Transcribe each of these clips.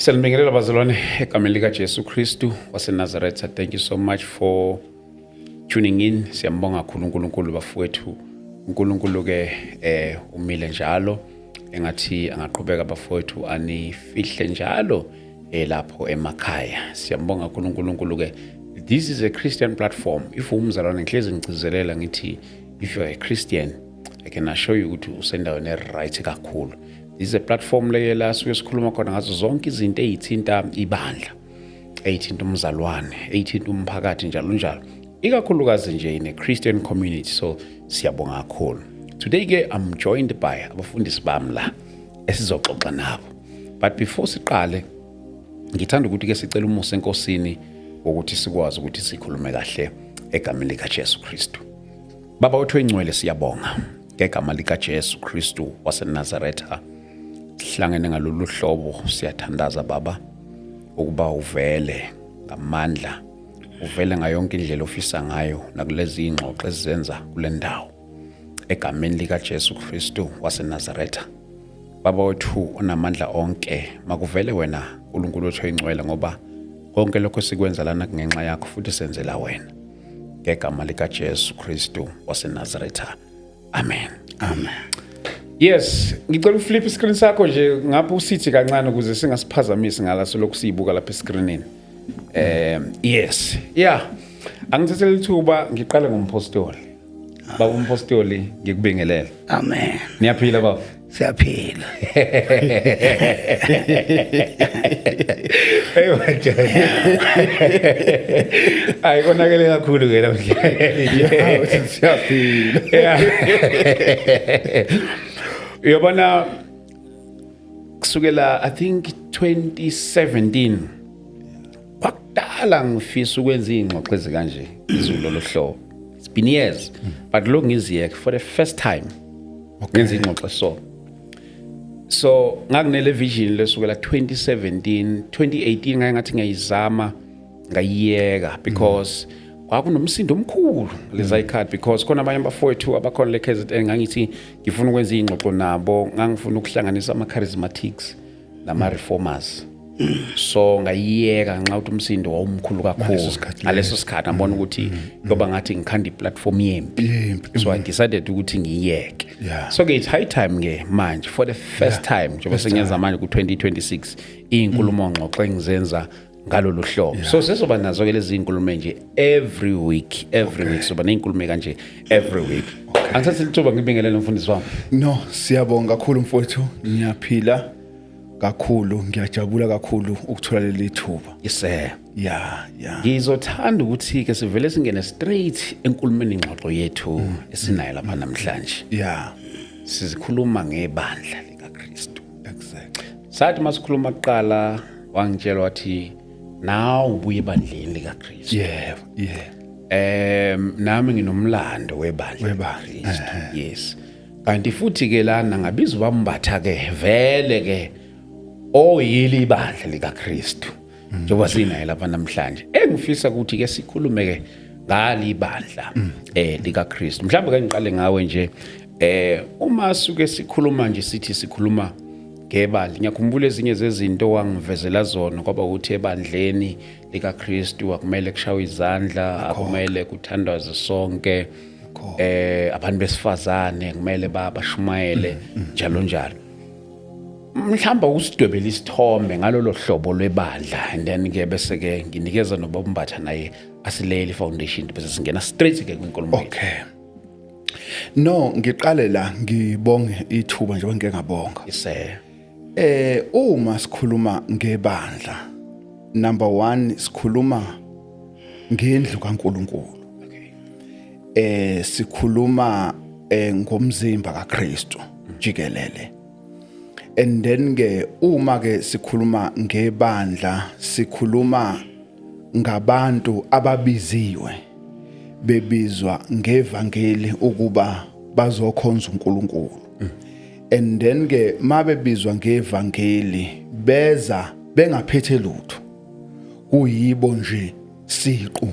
Siyanibingelela bazalwane egameni likaJesu Kristu waseNazaretha. Thank you so much for tuning in. Siyambonga kakhulu uNkulunkulu bafowethu. uNkulunkulu ke umile njalo, engathi angaqhubeka bafowethu anifihle njalo lapho emakhaya. Siyambonga kakhulu uNkulunkulu ke. This is a Christian platform. If umzalwane, ngihlezi ngigcizelela ngithi if you are a Christian, I can assure you ukuthi usendaweni e-right kakhulu. This is a platform leye la suke sikhuluma khona ngazo zonke izinto ey'thinta ibandla, ey'thinta umzalwane, ey'thinta umphakathi, njalo njalo, ikakhulukazi nje in a Christian community. So siyabonga kakhulu. Today ke I'm joined by abafundisi bami la esizoxoxa nabo, but before siqale ngithanda ukuthi ke sicela umusa enkosini wokuthi sikwazi ukuthi sikhulume kahle egameni likaJesu Kristu. Baba wethu engcwele, siyabonga ngegama likaJesu Kristu waseNazaretha. Sihlangene ngalolu hlobo, siyathandaza Baba ukuba uvele ngamandla, uvele ngayo yonke indlela ofisa ngayo nakulezi ingxoxo esizenza kule ndawo, egameni likaJesu Kristu waseNazaretha. Baba wethu onamandla onke, makuvele wena uNkulunkulu wethu oyingcwele, ngoba konke lokho sikwenza lana kungenxa yakho futhi senzela wena, ngegama likaJesu Kristu waseNazaretha, amen. Amen. Yes, ngicela uflip iscreen sakho nje ngapha usithi kancane ukuze singasiphazamisi ngala solokhu siyibuka lapha escreenini. Yes. Yeah. Angithathele ithuba ngiqale ngompostoli. Baba umpostoli, ngikubingelele. Amen. Niyaphila baba? Siyaphila. Hey madoda. Ayi, konakele kakhulu ke namhlanje. Siyaphila. Yeah. Uyabona, kusukela I think 2017 kwakudala ngifisa ukwenza iy'ngxoxo ezikanje izulu lolu hlobo. It's been years, but lokhu ngiziyeke for the first time ngenza ingxoxo. So ngakunele vision lesukela 2017, 2018 ngaye ngathi ngiyayizama, ngayiyeka because kwakunomsindo omkhulu leza ikhadi, because khona abanye abafowethu abakhona le KZN ngangithi ngifuna ukwenza iy'ngxoxo nabo, ngangifuna ukuhlanganisa ama-charismatics nama-reformers. So ngayiyeka ngenxa ukuthi umsindo wawumkhulu kakhulu. Ngaleso sikhathi. Ngaleso sikhathi ngabona ukuthi ngoba ngathi ngikhanda iplatform yempi. Yempi. So I decided ukuthi ngiyiyeke. So ke it's high time ke manje for the first time njengoba sengiyenza manje ku-2026 iy'nkulumo ngxoxo engizenza ngalolu hlobo. So sezoba nazo ke lezi iy'nkulumo nje every week, every week soba ney'nkulumo kanje every week. Angithathe lithuba ngibingelele umfundisi wami. No, siyabonga kakhulu mfowethu. Ngiyaphila kakhulu, ngiyajabula kakhulu ukuthola leli thuba. Yes sir. Yeah. Ngizothanda ukuthi ke sivele singene straight enkulumeni ingxoxo yethu esinayo lapha namhlanje. Sizikhuluma ngebandla likaKristu. Sathi masikhuluma kuqala wangitshela wathi nawe ubuye ebandleni likaKristu. Nami nginomlando webandla Webandla, likaKristu. Yes. Kanti futhi ke lana ngabiza bambatha ke vele ke oyili ibandla likaKristu. Njengoba sinaye lapha namhlanje. Engifisa ukuthi ke sikhulume ke ngali ibandla likaKristu. Mhlawumbe ke ngiqale ngawe nje, uma suke sikhuluma nje sithi sikhuluma ngebandla. Ngiyakhumbula ezinye zezinto wangivezela zona kwaba ukuthi ebandleni likaKristu akumele kushawe izandla, akumele kuthandazwe sonke. Abantu besifazane kumele bashumayele njalo njalo. Mhlawumbe usidwebele isithombe ngalolo hlobo lwebandla and then ke bese ke nginikeza noBaba naye asileyele foundation, bese singena straight ke kwinkulumo yethu. Okay. No, ngiqale la ngibonge ithuba njengoba ngike ngabonga. Yes sir. Uma sikhuluma ngebandla, number 1 sikhuluma ngendlu kaNkuluNkulu. Sikhuluma ngomzimba kaKristu jikelele. And then ke uma ke sikhuluma ngebandla, sikhuluma ngabantu ababiziwe, bebizwa ngevangeli ukuba bazokhonza uNkulunkulu. And then ke mabebizwa ngevangeli beza bengaphethe lutho, kuyibo nje siqu.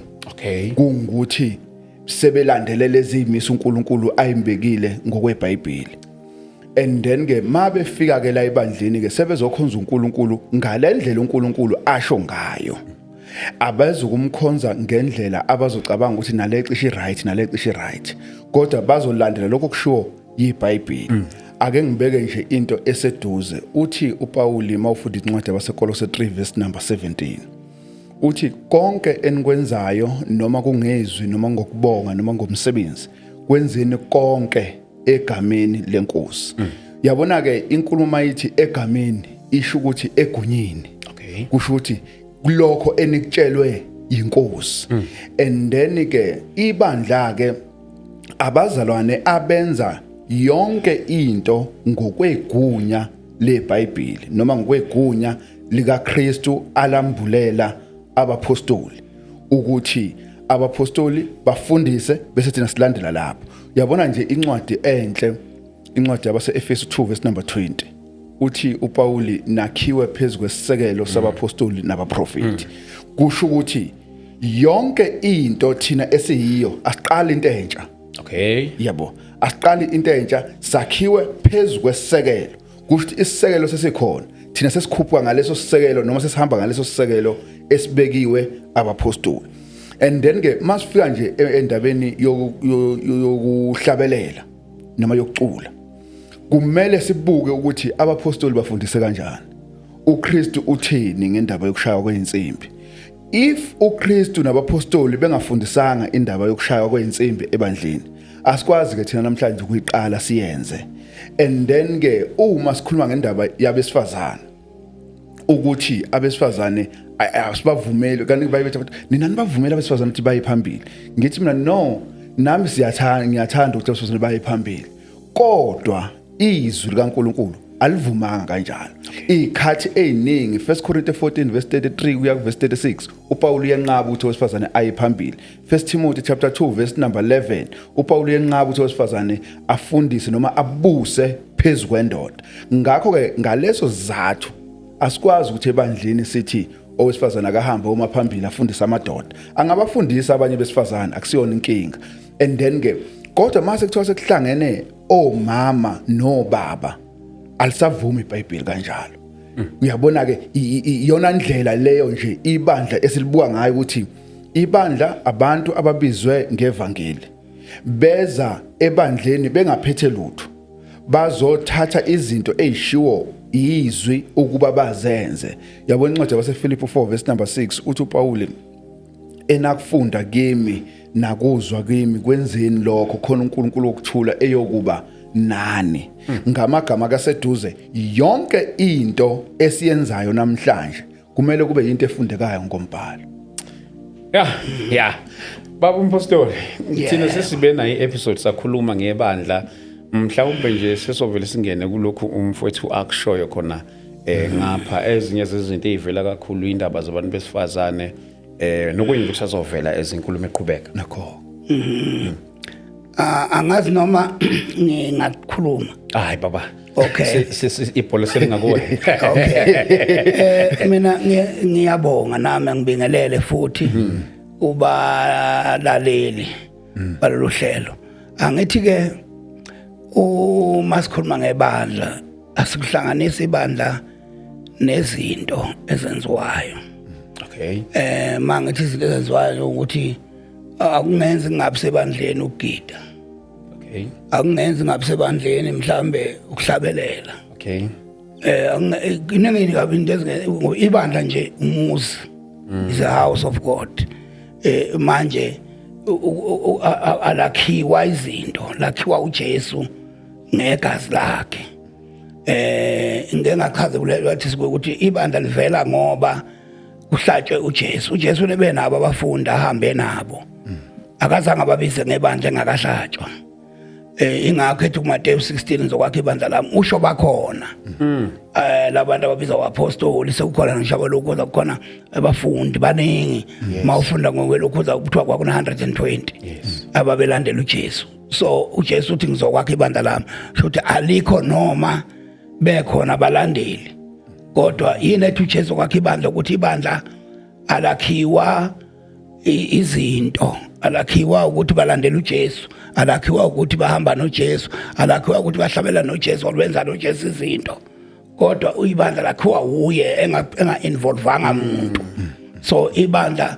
Kungukuthi sebelandele lezi imiso uNkulunkulu ayimbekile ngokweBhayibheli. And then ke mabefika ke la ebandleni ke sebezokhonza uNkulunkulu ngalendlela uNkulunkulu asho ngayo. Abazukumkhonza ngendlela abazocabanga ukuthi nale cishe right, nale cishe right, kodwa bazolandela lokho kushiwo yiBhayibheli. Ake ngibeke nje into eseduze. Uthi uPauli mawufunda incwadi yabaseKolose 3 verse number 17, uthi konke enikwenzayo, noma kungezwi, noma ngokubonga, noma ngomsebenzi, kwenzeni konke egameni lenkosi. Yabona ke, inkulumo mayithi egameni isho ukuthi egunyeni. Kusho ukuthi kulokho enikutshelwe inkosi. And then ke ibandla ke, abazalwane abenza yonke into ngokwegunya leBhayibheli noma ngokwegunya likaKristu alambulela abapostoli, ukuthi abapostoli bafundise bese thina silandela lapho. Uyabona nje, incwadi enhle, incwadi yabase Efesu 2 verse number 20, uthi uPauli nakhiwe phezulu kwesisekelo sabapostoli nabaprofeti. Kusho ukuthi yonke into thina esiyiyo, asiqali into entsha. Yabo, asiqali into entsha, sakhiwe phezulu kwesisekelo. Kusho ukuthi isisekelo sesikhona, thina sesikhuphuka ngaleso sisekelo noma sesihamba ngaleso sisekelo esibekiwe abapostoli. And then ke masifika nje endabeni yokuhlabelela noma yokucula, kumele sibuke ukuthi abapostoli bafundise kanjani, uKristu uthini ngendaba yokushaywa kweinsimbi. If uKristu nabapostoli bengafundisanga indaba yokushaywa kweinsimbi ebandleni, asikwazi ke thina namhlanje ukuyiqala siyenze. And then ke uma sikhuluma ngendaba yabesifazane, ukuthi abesifazane asibavumeli, kanti baye bethi nina nibavumela abesifazane ukuthi baye phambili. Ngithi mina no, nami siyathanda, ngiyathanda ukuthi abesifazane baye phambili, kodwa izwi likaNkuluNkulu alivumanga kanjalo. Izikhathi eziningi, 1 Corinthians 14 verse 33 kuya ku verse 36, uPaul uyenqaba ukuthi owesifazane aye phambili. 1 Timothy chapter 2 verse number 11, uPaul uyenqaba ukuthi owesifazane afundise noma abuse phezu kwendoda. Ngakho ke ngaleso sizathu asikwazi ukuthi ebandleni sithi owesifazane akahamba uma phambili afundise amadoda. Angabafundisa abanye besifazane, akusiyona inkinga. And then ke kodwa mase kuthiwa sekuhlangene omama nobaba, alisavumi iBhayibheli kanjalo. Uyabona ke, iyona ndlela leyo nje ibandla esilibuka ngayo, ukuthi ibandla abantu ababizwe ngevangeli beza ebandleni bengaphethe lutho, bazothatha izinto ezishiwo izwi ukuba bazenze. Yabona, incwadi yabaseFilipi 4 verse number 6, uthi uPauli, enakufunda kimi nakuzwa kimi, kwenzeni lokho, khona uNkulunkulu wokuthula eyokuba nani. Ngamagama kaseduze, yonke into esiyenzayo namhlanje kumele kube into efundekayo ngombhalo. Ya, baba umpostoli, thina sesibe nayo i-episode, sakhuluma ngebandla. Mhlawumbe nje sesovele singene kulokhu umfowethu akushoyo khona ngapha. Ezinye zezinto ezivela kakhulu, indaba zabantu besifazane, nokunye nje kusazovela ezinkulumo eqhubeka. Nakho. Ah, angazi noma ngingakhuluma. Hayi baba. Okay. Ibhola selingakuwe. Okay. Mina ngiyabonga, nami ngibingelele futhi ubalaleli balolu hlelo. Angithi ke uma sikhuluma ngebandla, asikuhlanganisi ibandla nezinto ezenziwayo. Mangithi izinto ezenziwayo, ukuthi akungenzi ngabe sebandleni ukugida. Akungenzi ngabe sebandleni mhlambe ukuhlabelela. Iningi kabi into ibandla nje umuzi, is a house of God. Manje alakhiwa izinto, lakhiwa uJesu ngegazi lakhe. Ngeke ngachaza kulelo wathi ukuthi ibandla livela ngoba kuhlatshwe uJesu. UJesu lebe nabo abafundi, ahambe nabo, akazange ababize ngebandla engakahlatshwa. Ingakho ethi kuMateyu 16, ngizokwakha ibandla lami, usho bakhona labantu ababizwa abapostoli, sekukhona ngisho abalokhu kukhona abafundi baningi. Mawufunda ngokwelokhu kuthiwa kwakuna 120 ababelandela uJesu. So uJesu uthi ngizokwakha ibandla lami, sho ukuthi alikho noma bekhona abalandeli. Kodwa yini ethi uJesu kwakha ibandla? Ukuthi ibandla alakhiwa. Izinto alakhiwa ukuthi balandela uJesu, alakhiwa ukuthi bahamba noJesu, alakhiwa ukuthi bahlabela noJesu, olwenza noJesu izinto, kodwa uyibandla lakhiwa uye enga involvanga umuntu. So ibandla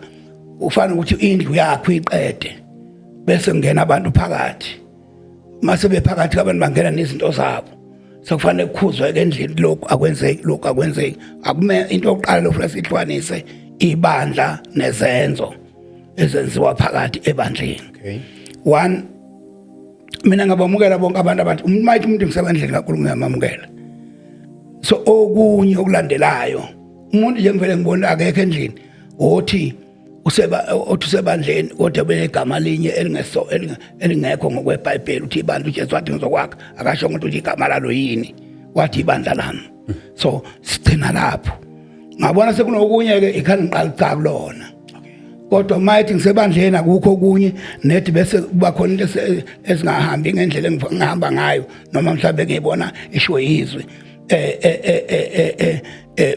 ufana ukuthi indlu yakho iqede bese kungena abantu phakathi. Mase bephakathi abantu bangena nezinto zabo, sekufanele kukhuzwe ke endlini, lokhu akwenzeki, lokhu akwenzeki. Akume into yokuqala lofuna sihlukanise ibandla nezenzo ezenziwa phakathi ebandleni. One, mina ngabamukela bonke abantu abathi umuntu umuntu ngisebandleni kakhulu, ngiyamamukela. So okunye okulandelayo, umuntu nje ngivele ngibona akekho endlini, othi useba othi usebandleni kodwa benegama linye elingeso elingekho ngokweBhayibheli, uthi ibandla uJesu wathi ngizokwakha, akasho ukuthi igama lalo yini, wathi ibandla lami. So sigcina lapho. Ngabona sekunokunye ke ikhani ngiqala cha kulona, kodwa mayithi ngisebandleni akukho okunye nethi bese kuba khona into ezingahambi ngendlela engihamba ngayo, noma mhlawumbe ngiyibona isho izwi,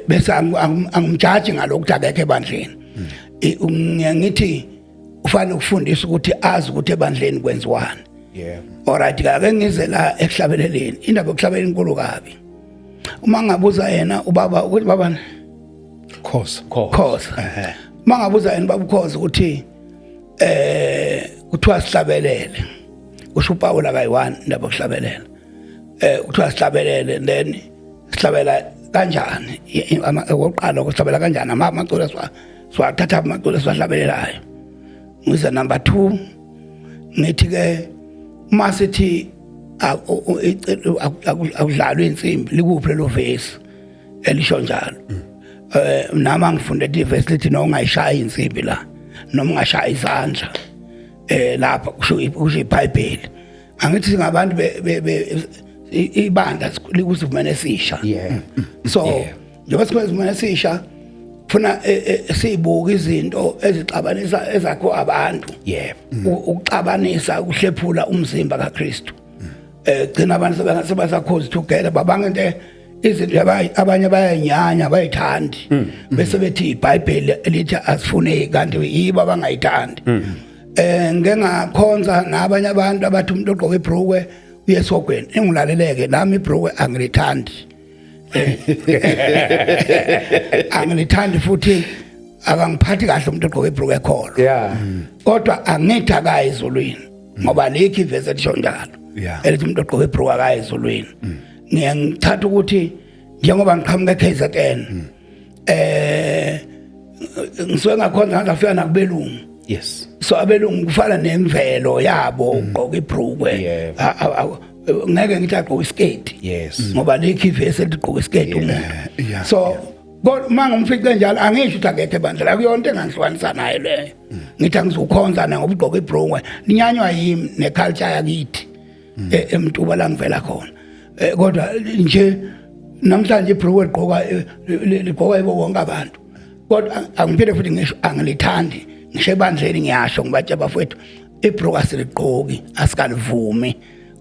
bese angimjaji ngalokhu akekho ebandleni. Ngithi ufanele ukufundisa ukuthi azi ukuthi ebandleni kwenziwani. Alright, ake ngize la ekuhlabeleleni. Indaba yokuhlabelela inkulu kabi. Uma ngabuza yena ubaba ukuthi baba Khoza. Khoza, uma ngabuza yena ubaba uKhoza ukuthi kuthiwa sihlabelele, kusho uPaul akayi-one indaba yokuhlabelela, kuthiwa sihlabelele, then sihlabela kanjani? Okokuqala ukuhlabela kanjani, amaculo siwathatha, amaculo siwahlabelelayo? Ngize number 2, ngithi ke uma sithi akudlalwa insimbi, likuphi lelo vesi elisho njalo? Nami ngifunde ivesi lithi no ungayishaya insimbi la noma ungashaya izandla lapha, kusho iBhayibheli. Angithi singabantu ibandla likusivumelwano esisha. So njengoba sikwesivumelwano esisha, funa sibuke izinto ezixabanisa ezakho abantu. Ukuxabanisa ukuhlephula umzimba kaKristu. Gcina abantu sebasakhozi together, babanga into izinto abanye bayayinyanya, bayithandi, bese bethi iBhayibheli elithi asifuneki, kanti yibo abangayithandi. Ngeke ngakhonza nabanye abantu abathi umuntu ogqoka ibhrukwe uye esihogweni. Engilaleleke nami, ibhrukwe angilithandi, angilithandi, futhi akangiphathi kahle umuntu ogqoka ibhrukwe ekholo. Kodwa angithi akayi ezulwini, ngoba likho ivesi elisho njalo elithi umuntu ogqoka ibhrukwe akayi ezulwini. Ngiye ngithatha ukuthi njengoba ngiqhamuka eKZN, ngisuke ngakhonza ngaze ngafika nakubelungu. So abelungu kufana nemvelo yabo ugqoka ibhrukwe. Ngeke ngithi agqoke isiketi ngoba likho ivesi elithi gqoka isiketi umuntu. So kodwa uma ngimfice njalo, angisho ukuthi akekho ebandla, akuyona into engangihlukanisa naye leyo. Ngithi angizukhonza naye ngoba ugqoka ibhrukwe, ninyanywa yimi neculture yakithi eMtuba la ngivela khona. Kodwa nje namhlanje ibhrukwe ligqoka ligqoka yibo bonke abantu, kodwa angiphinde futhi ngisho angilithandi. Ngisho ebandleni ngiyasho, ngibatshela, bafowethu, ibhrukwe asiligqoki, asikalivumi,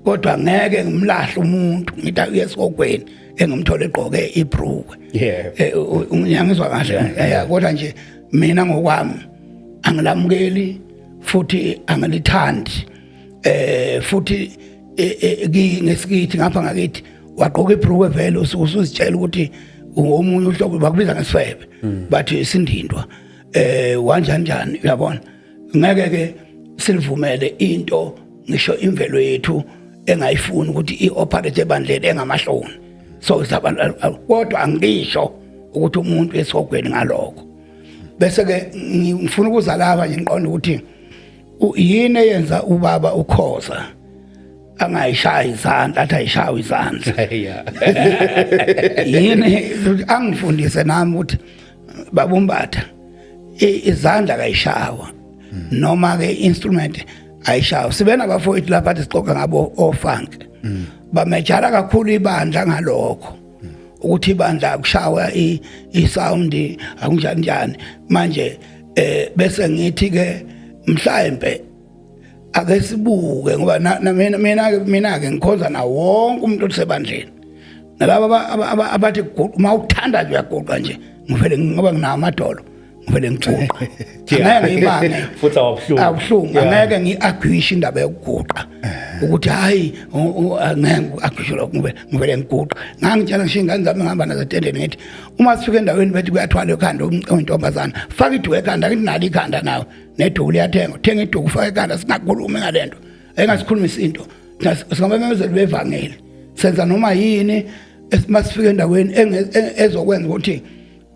kodwa ngeke ngimlahle umuntu ngithi uye esihogweni engimthole egqoke ibhrukwe. Ngiyangizwa kahle? Kodwa nje mina ngokwami angilamukeli futhi angilithandi. Futhi ngesikithi ngapha ngakithi, wagqoka ibhrukwe vele usuzitshela ukuthi ungomunye uhlobo, bakubiza ngesifebe, bathi isindindwa, wanjani njani, uyabona. Ngeke ke silivumele into ngisho imvelo yethu engayifuni ukuthi i-operate ebandleni engamahloni. So kodwa angisho ukuthi umuntu esihogweni ngalokho. Bese ke ngifuna ukuza lapha nje, ngiqonda ukuthi yini eyenza ubaba uKhoza angayishayi izandla, athi ayishawe izandla? Yini? Angifundise nami ukuthi babumbatha izandla kayishawa noma ke instrument ayishawa. Sibe nabafowethu lapha athi sixoxa ngabo ofunk, bamejara kakhulu ibandla ngalokho ukuthi ibandla akushawa isound, akunjani njani. Manje bese ngithi ke mhlawumbe ake sibuke, ngoba mina ke ngikhonza na wonke umuntu osebandleni, nalabo abathi uma uthanda nje uyaguqa nje, ngivele ngoba nginawo amadolo. Ngivele ngiguqa, angeke ngibange. Futhi awubuhlungu. Awubuhlungu. Angeke ngi-arguishe indaba yokuguqa ukuthi hayi, angeke ngi-arguishe lokho, ngivele ngiguqa. Ngangitshela ngisho iy'ngane zami, ngihamba nazo etendeni, ngithi uma sifika endaweni bethi kuyathwala ekhanda oyintombazana, faka iduku ekhanda. Ngithi nalo ikhanda nawe neduku liyathenga, uthenga iduku, ufake ekhanda. Singakhulumi ngale nto, engasikhulumisa into. Thina singabamemezeli bevangeli, senza noma yini masifika endaweni ezokwenza ukuthi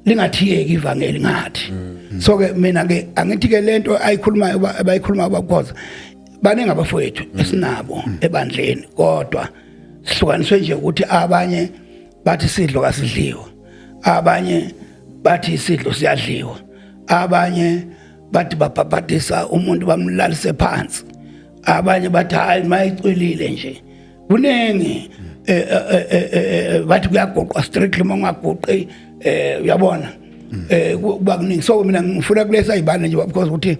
lingathiyeki ivangeli ngathi. So ke mina ke angithi ke lento ayikhulumayo, abayikhulumayo bakhoza baningi abafowethu esinabo ebandleni, kodwa sihlukaniswe nje ukuthi abanye bathi isidlo kasidliwa, abanye bathi isidlo siyadliwa, abanye bathi babhabhadisa umuntu bamlalise phansi, abanye bathi hayi, mayicwilile nje. Kuningi, bathi kuyagoqwa strictly, uma ungagoqi, uyabona, kuba kuningi. So mina ngifuna kulesa ibane nje because ukuthi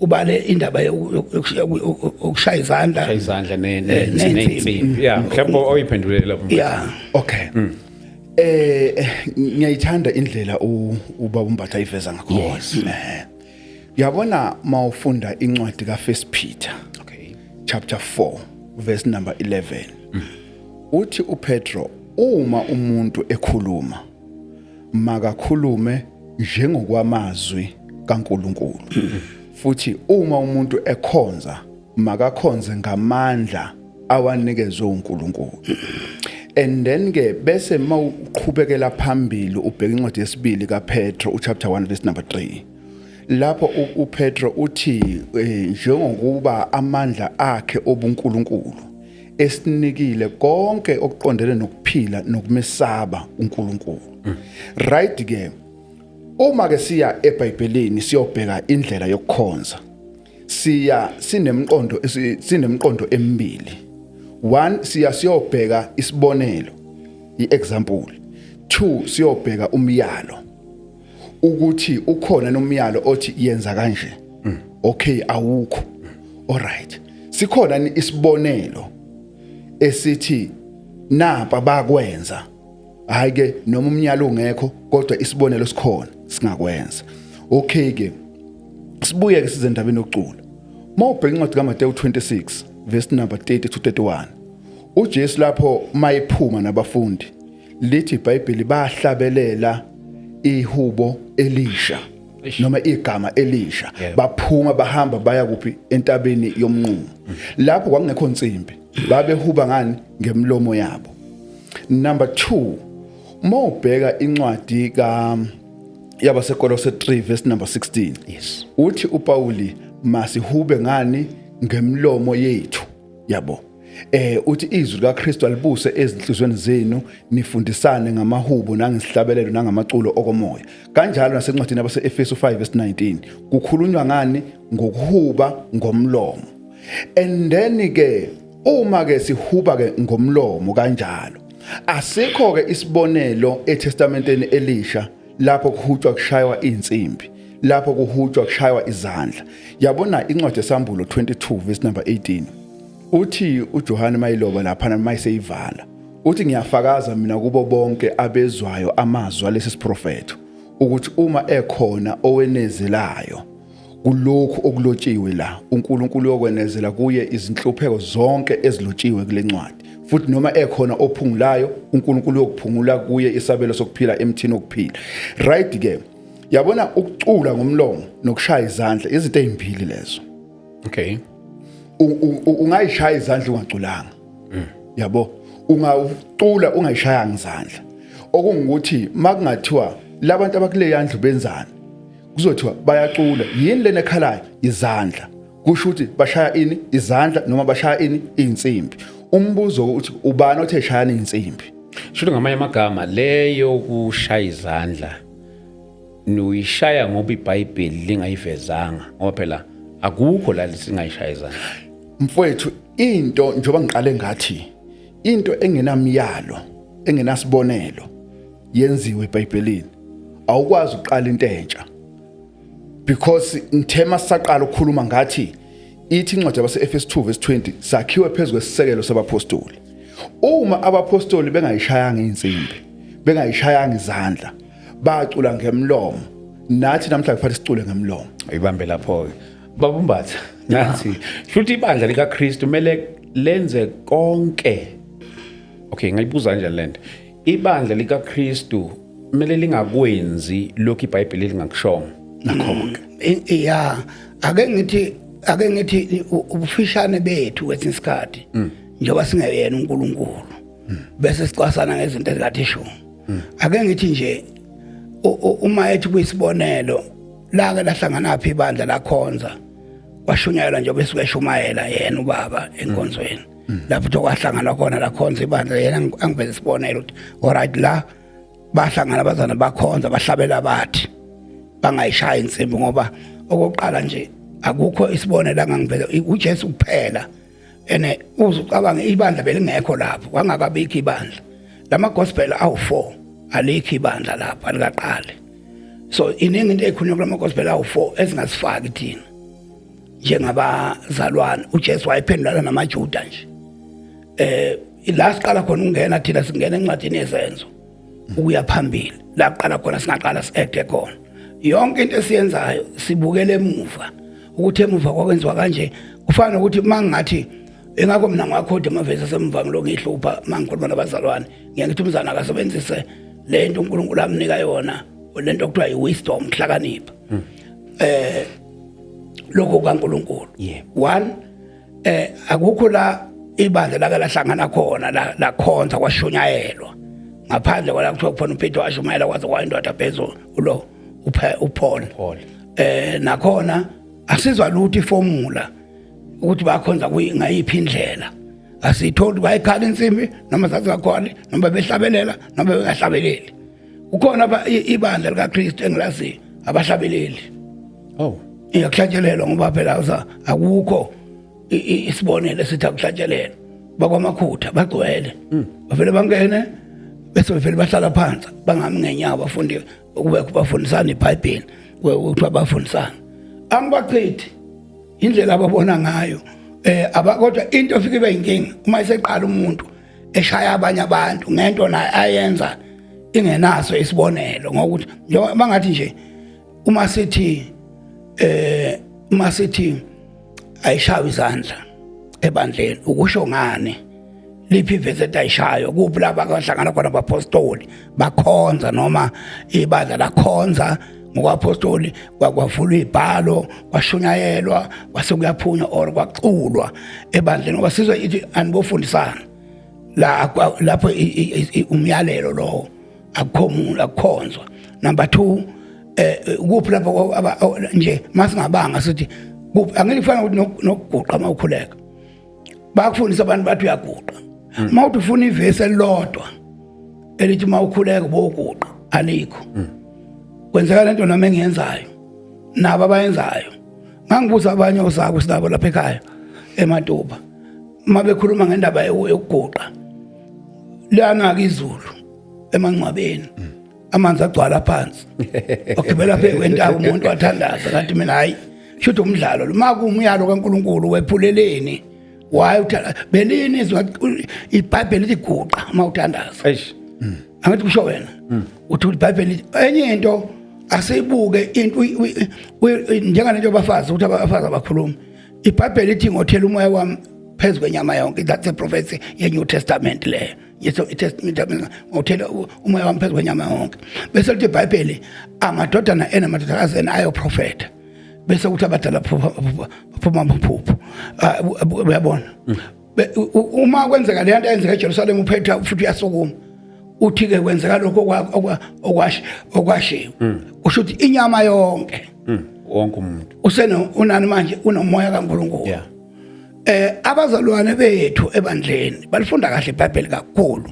ubale indaba yokushaya izandla. Shaya izandla ney'nsimbi. Ney'nsimbi, ya, mhlawumbe oyiphendulele lapho. Yeah. Okay. Ngiyayithanda indlela ubaba uMbatha iveza ngakhona. Yabona mawufunda incwadi kaFirst Peter chapter 4 verse number 11. Uthi uPetro, uma umuntu ekhuluma, makakhulume njengokwamazwi kaNkuluNkulu. Futhi uma umuntu ekhonza, makakhonze ngamandla awanikezwe uNkulunkulu. And then ke bese mawuqhubekela phambili ubheka incwadi yesibili kaPetro, uchapter 1 verse number 3, lapho uPetro uthi njengokuba amandla akhe obuNkulunkulu esinikile konke okuqondene nokuphila nokumesaba uNkulunkulu. Right ke, uma ke siya eBhayibhelini siyobheka indlela yokukhonza, siya sinemqondo emibili. One, siya siyobheka isibonelo, iexample. Two, siyobheka umyalo, ukuthi ukhona nomyalo othi yenza kanje. Okay, awukho. Alright, sikhona ni isibonelo esithi napa bakwenza? Hayi ke, noma umnyalo ungekho, kodwa isibonelo sikhona, singakwenza. Okay ke, sibuye ke size endabeni yokucula. Mawubheka incwadi kaMateyu 26 verse number 30 to 31, uJesu lapho mayephuma nabafundi, lithi iBhayibheli bahlabelela ihubo elisha noma igama elisha. Baphuma bahamba baya kuphi? Entabeni yomnqumo. Lapho kwakungekho nsimbi, babehuba ngani? Ngemlomo yabo. Number 2, mawubheka incwadi ka yabaseKolose 3 verse number 16, uthi uPauli masihube ngani? Ngemlomo yethu, yabo. Uthi izwi likaKristu alibuse ezinhlizweni zenu, nifundisane ngamahubo nangesihlabelelo nangamaculo okomoya. Kanjalo nasencwadini yabaseEfesu 5 verse 19 kukhulunywa ngani? Ngokuhuba ngomlomo. And then ke uma ke sihuba ke ngomlomo kanjalo, asikho ke isibonelo eTestamenteni elisha lapho kuhutshwa kushaywa insimbi, lapho kuhutshwa kushaywa izandla. Yabona incwadi esambulo 22 verse number 18, uthi uJohane mayiloba lapha, mayiseyivala, uthi ngiyafakaza mina kubo bonke abezwayo amazwi alesi siprofetho ukuthi uma ekhona owenezelayo kulokhu okulotshiwe la, uNkulunkulu uyokwenezela kuye izinhlupheko zonke ezilotshiwe kule ncwadi, futhi noma ekhona ophungulayo, uNkulunkulu uyokuphungula kuye isabelo sokuphila emthini wokuphila. Right ke, yabona ukucula ngomlomo nokushaya izandla izinto ezimbili lezo. Ungayishaya izandla ungaculanga, yabo. Ungacula ungayishayanga izandla. Okungukuthi makungathiwa labantu abakule yandlu benzani, kuzothiwa bayacula. Yini lena ekhalayo? Izandla. Kusho ukuthi bashaya ini? Izandla, noma bashaya ini? Insimbi. Umbuzo ukuthi ubani othe shayana insimbi? Shuthi ngamanye amagama, leyo kushaya izandla nuyishaya ngoba iBhayibheli lingayivezanga, ngoba phela akukho la singayishaya izandla. Mfowethu, into njengoba ngiqale ngathi into engenamyalo, engenasibonelo yenziwe eBhayibhelini, awukwazi ukuqala into entsha, because ngithema sisaqala ukukhuluma ngathi ithi incwadi yabase-Efesu 2 verse 20, sakhiwe phezu kwesisekelo sabapostoli. Uma abapostoli bengayishayanga insimbi, bengayishayanga izandla, bacula ngemlomo. Nathi namhlanje kufanele sicule ngemlomo. Ayibambe lapho ke. Baba uMbatha, nathi shuthi ibandla likaKristu kumele lenze konke. Okay, ngayibuza kanjani lento? Ibandla likaKristu kumele lingakwenzi lokhu iBhayibheli lingakushongo. Nakho-ke. Ya, ake ngithi ubufishane bethu kwesinye isikhathi, njengoba singeyena uNkulunkulu, bese sicwasana ngezinto ezikathi sho. Ake ngithi nje, uma ethi kuyisibonelo, la ke lahlangana phi ibandla lakhonza, kwashunyayelwa njengoba esuke eshumayela yena ubaba enkonzweni, lapho kuthiwa kwahlangana khona lakhonza ibandla yena, angiveze isibonelo ukuthi alright, la bahlangana abazana bakhonza, bahlabela, bathi bangayishaya insimbi, ngoba okokuqala nje akukho isibonelo angangiveza, uJesu kuphela. Ene uzucabanga ibandla belingekho lapho, kwangakabikho ibandla lama gospel awu4, alikho ibandla lapho, alikaqali. So iningi into ekhulunywa kulama gospel awu4 ezingasifaki thina njengabazalwane. uJesu wayephendulana namaJuda nje. La siqala khona ukungena thina, singena encwadini yeZenzo ukuya phambili, la kuqala khona, singaqala si-add khona. Yonke into esiyenzayo sibukele emuva, ukuthi emuva kwakwenziwa kanje. Kufana nokuthi mangingathi, ingakho mina ngiwakhodi amavesi asemva, ngilokhu ngihlupha mangikhuluma nabazalwane, ngiye ngithi umzana akasebenzise le nto uNkulunkulu amnika yona, le nto kuthiwa i-wisdom, kuhlakanipha, lokho kaNkulunkulu. One, akukho la ibandla lake lahlangana khona lakhonza, kwashunyayelwa, ngaphandle kwala kuthiwa khona uPeter washumayela kwaze kwayindoda phezulu ulo uPaul. Paul. Nakhona asizwa lutho iformula ukuthi bakhonza ngayiphi indlela, asitholi. Bayikhala insimbi noma zazingakhona, noma behlabelela noma bengahlabeleli. Kukhona ibandla likaKristu engilaziyo abahlabeleli. Oh. Iyakuhlatshelelwa, ngoba phela akukho isibonelo esithi akuhlatshelelwa. Bakwamakhutha bagcwele, bavele bangene bese bevele bahlala phansi, bangami ngenyawo, bafunde ukube bafundisana iBhayibheli, kuthiwa bafundisana. Angibachithi, indlela ababona ngayo aba, kodwa into efike ibe inkinga uma iseqala umuntu eshaya abanye abantu ngento naye ayenza ingenaso isibonelo, ngokuthi njengoba bangathi nje uma sithi ayishawe izandla ebandleni, ukusho ngani? Liphi ivesi ethi ayishayo? Kuphi laba abahlangana khona abapostoli bakhonza, noma ibandla lakhonza ngokwapostoli, kwavulwa ibhalo, kwashunyayelwa, kwase kuyaphunywa or kwaculwa ebandleni? Ngoba sizwe ithi anibofundisana la, lapho umyalelo lowo, akukho muntu, akukhonzwa. Number 2, kuphi lapho nje masingabanga sithi kuphi? Angeke kufana ukuthi nokuguqa mawukhuleka, bakufundisa abantu bathi uyaguqa. Uma uthi ufuna ivesi elilodwa elithi uma ukhuleka boguqa, alikho. Kwenzeka lento nami engiyenzayo, nabo abayenzayo. Ngangibuza abanye osako sinabo lapha ekhaya eMatuba, uma bekhuluma ngendaba yokuguqa, liyana ke izulu emangcwabeni, amanzi agcwala phansi, wagibela phezu kwentaba umuntu wathandaza. Kanti mina hayi, shuthi umdlalo lo. Uma kuwumyalo kaNkulunkulu, wephuleleni? Why uthanda belini izwi iBhayibheli lithi guqa uma uthandaza? Eish. Angithi kusho wena uthi iBhayibheli lithi enye into. Asibuke into njengalento abafazi, ukuthi abafazi abakhuluma. IBhayibheli lithi ngothela umoya wami phezu kwenyama yonke. That's a prophecy ye New Testament leyo. Yeso iTestament, ngothela umoya wami phezu kwenyama yonke. Bese lithi iBhayibheli amadodana enamadodakazi enu ayoprofetha, bese kuthi abadala baphuma amaphupho. Ah, uyabona, uma kwenzeka le nto eyenzeka eJerusalem, uPetru futhi uyasukuma, uthi ke kwenzeka lokho okwashiwo, kusho ukuthi inyama yonke. Wonke umuntu. Useno unani manje? Unomoya kaNkulunkulu. Abazalwane bethu ebandleni balifunda kahle iBhayibheli kakhulu,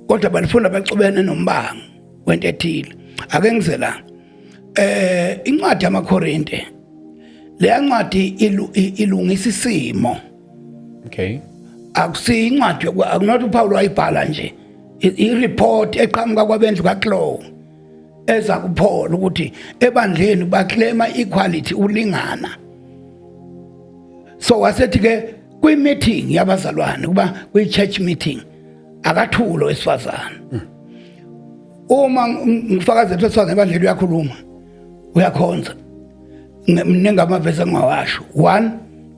kodwa balifunda baxubene nombango wento ethile. Ake ngize la, incwadi yamaKorinte, leya ncwadi ilungisa isimo. Akusiyo incwadi akunothi uPaul wayibhala nje, i-report eqhamuka kwabendlu kaChloe eza kuPaul ukuthi ebandleni baclaima equality, ulingana. So wasethi ke kwi-meeting yabazalwane, kuba kwi-church meeting, akathulo wesifazane. Uma ngifakaza wesifazane ebandleni uyakhuluma. Uyakhonza. Mningi amavesi engingawasho. One,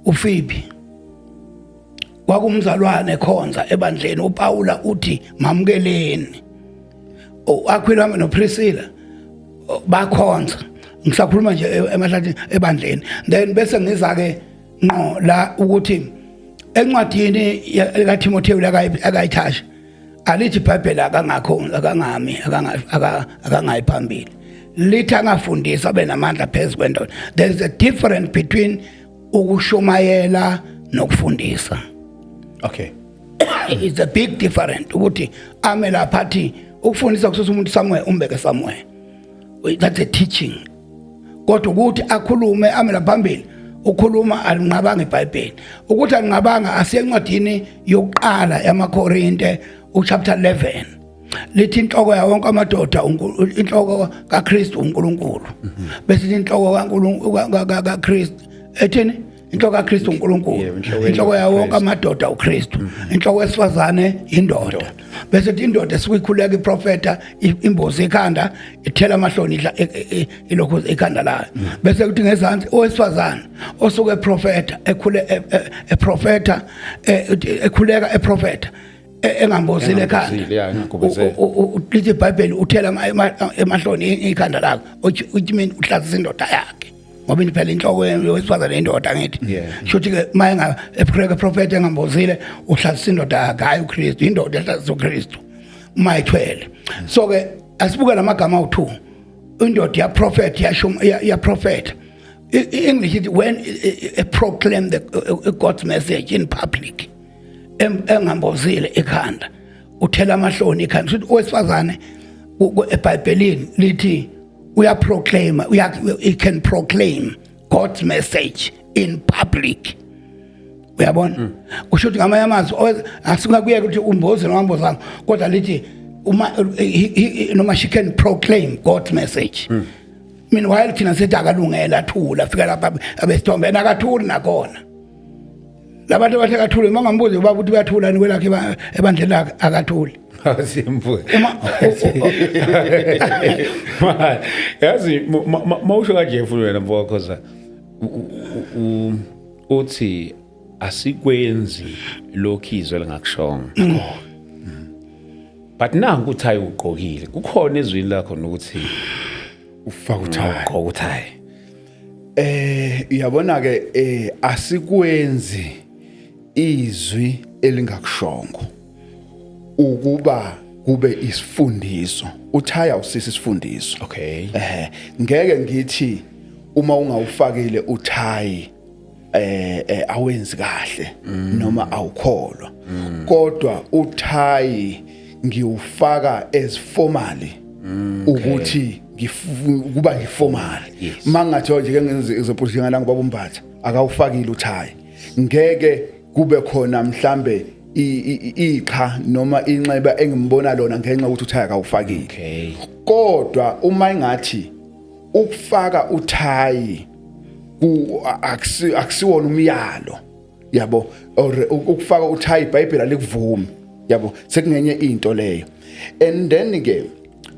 uFibi kwakumzalwane ekhonza ebandleni. uPaula uthi mamukeleni. uAquila noPriscilla bakhonza, ngisakhuluma nje emahlathini ebandleni. Then bese ngiza ke ngqo la ukuthi encwadini kaTimotheo akayithasha, alithi iBhayibheli akangakho, akangami, akangayi phambili, lithi angafundisa, abe namandla phezu kwendoda. There is a difference between ukushumayela nokufundisa. It's a big difference ukuthi ame lapha athi ukufundisa kususa umuntu somewhere umbeke somewhere, that's a teaching, kodwa ukuthi akhulume ame lapha phambili ukhuluma, alinqabanga iBhayibheli ukuthi alinqabanga. Asiye encwadini yokuqala yamaKorinte, uchapter 11, lithi inhloko yawo wonke amadoda, inhloko kaKristu uNkulunkulu, bese ithi inhloko kaNkulunkulu kaKristu, ethini inhloko kaKristu uNkulunkulu. Yebo, inhloko inhloko yawo wonke kaKristu. Amadoda uKristu, inhloko wesifazane indoda, bese ithi indoda esuke ikhuleka, iprofeta, imbozi ikhanda, ithela amahloni, idla ilokhu ikhanda layo. Bese kuthi ngezansi owesifazane osuke eprofeta, ekhule eprofeta, ekhuleka, eprofeta, engambozile ekhanda. Engambozile, ya, engagubuzele. Lithi iBhayibheli uthela emahloni ikhanda lakho, which mean uhlazisa indoda yakhe, ngoba phela inhloko yowesifazane indoda, ngithi? Yeah. Shuthi ke mayenga eprofeta prophet engambozile, uhlazisa indoda yakhe, hayi uKristu. Indoda ehlazisa uKristu uma ithwele. So ke asibuke lamagama awu2. Indoda ya prophet, yasho ya prophet. English ithi when proclaim the God's message in public, engambozile ekhanda, uthela amahloni ekhanda. Futhi owesifazane eBhayibhelini lithi uyaproclaim, uya, he can proclaim God's message in public, uyabona? Kusho ukuthi ngamanye amazwi asingakuyeka ukuthi umbozi noma ambozanga, kodwa lithi uma noma she can proclaim God's message. Meanwhile thina sithi akalungela, athula, fika lapha abesithombe, yena akathuli nakhona. Labantu abathi akathuli, uma ngambuza ubaba ukuthi uyathula ni kwelakhe ebandleni lakhe, akathuli. Simbuze. Uma Yazi, mawusho kanje futhi wena mfowakhoza, uthi asikwenzi lokhu izwe lingakushongo, but nanku uthi hayi, ugqokile, kukhona ezwini lakho nokuthi ufaka uthayi. Ugqoka uthayi. Uyabona ke, asikwenzi izwi elingakushongo ukuba kube isifundiso. Uthaya usisi isifundiso. Ngeke ngithi uma ungawufakile uthayi awenzi kahle noma awukholwa, kodwa uthayi ngiwufaka as formally ukuthi kuba ngiformal. Mangathi nje ke ngenze example njengala ngoba umbatha akawufakile uthayi, ngeke kube khona mhlambe iqha noma inxeba engimbona lona ngenxa yokuthi uthayi akawufakile. Kodwa uma engathi ukufaka uthayi ku akusiwona umyalo, yabo, or ukufaka uthayi iBhayibheli alikuvumi, yabo, sekungenye into leyo. And then ke